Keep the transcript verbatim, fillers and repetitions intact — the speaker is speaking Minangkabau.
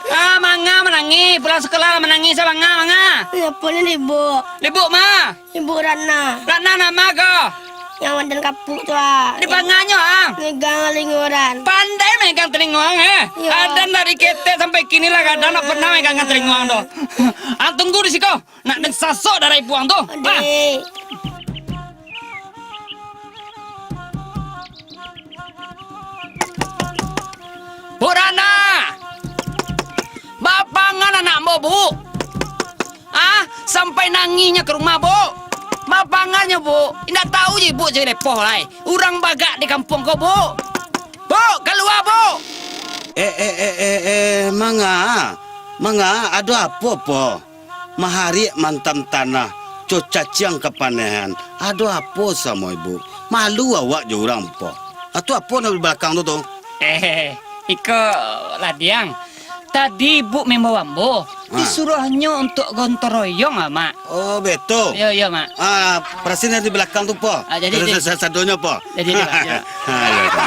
Ah, manga manangih, pulang sakolah manangih, sa manga, manga. Napa ni, Libuk? Libuk ma? Libuk Ratna. Ratna nama ko? Yang badan kapuak tu, ah. Di panganyo, ah. Megang talingo Ran. Pandai megang talingo, ang, eh? Iyo. Adan dari ketek sampai kini lah, kadang ndak pernah megang talingo ang tu. Ang tunggu di siko. Nak den sasok darah ibu ang tu. Adik. Buk Ratna! Bapangan anak ambo, Buk! Ah, sampai nangihnyo ka rumah, Buk! Bapangannyo, Buk! Indak tahu je Buk cari lepoh lai. Urang bagak di kampuang ko, Buk! Buk, kalua, Buk! Eh, eh, eh, eh, eh, manga? Manga, ado apo, po? Mahariak mantam tanah, co caciang kapanehan. Ado apo samo ibu? Malu awak jo urang, po. Atu apo nan di balakang tu, tu? Eh, iko lah, Diang. Tadi ibu maimbau ambo, ah, disuruahnyo untuak gotong royong, ah, Mak. Oh, betul. Iyo, iyo, Mak. Ah, parasin nan di balakang tu, po. Ah, jadi, jadi. Sa-, sa-, sadonyo, po. Jadi, jadi, Mak, iyo. Ah, iyo, po.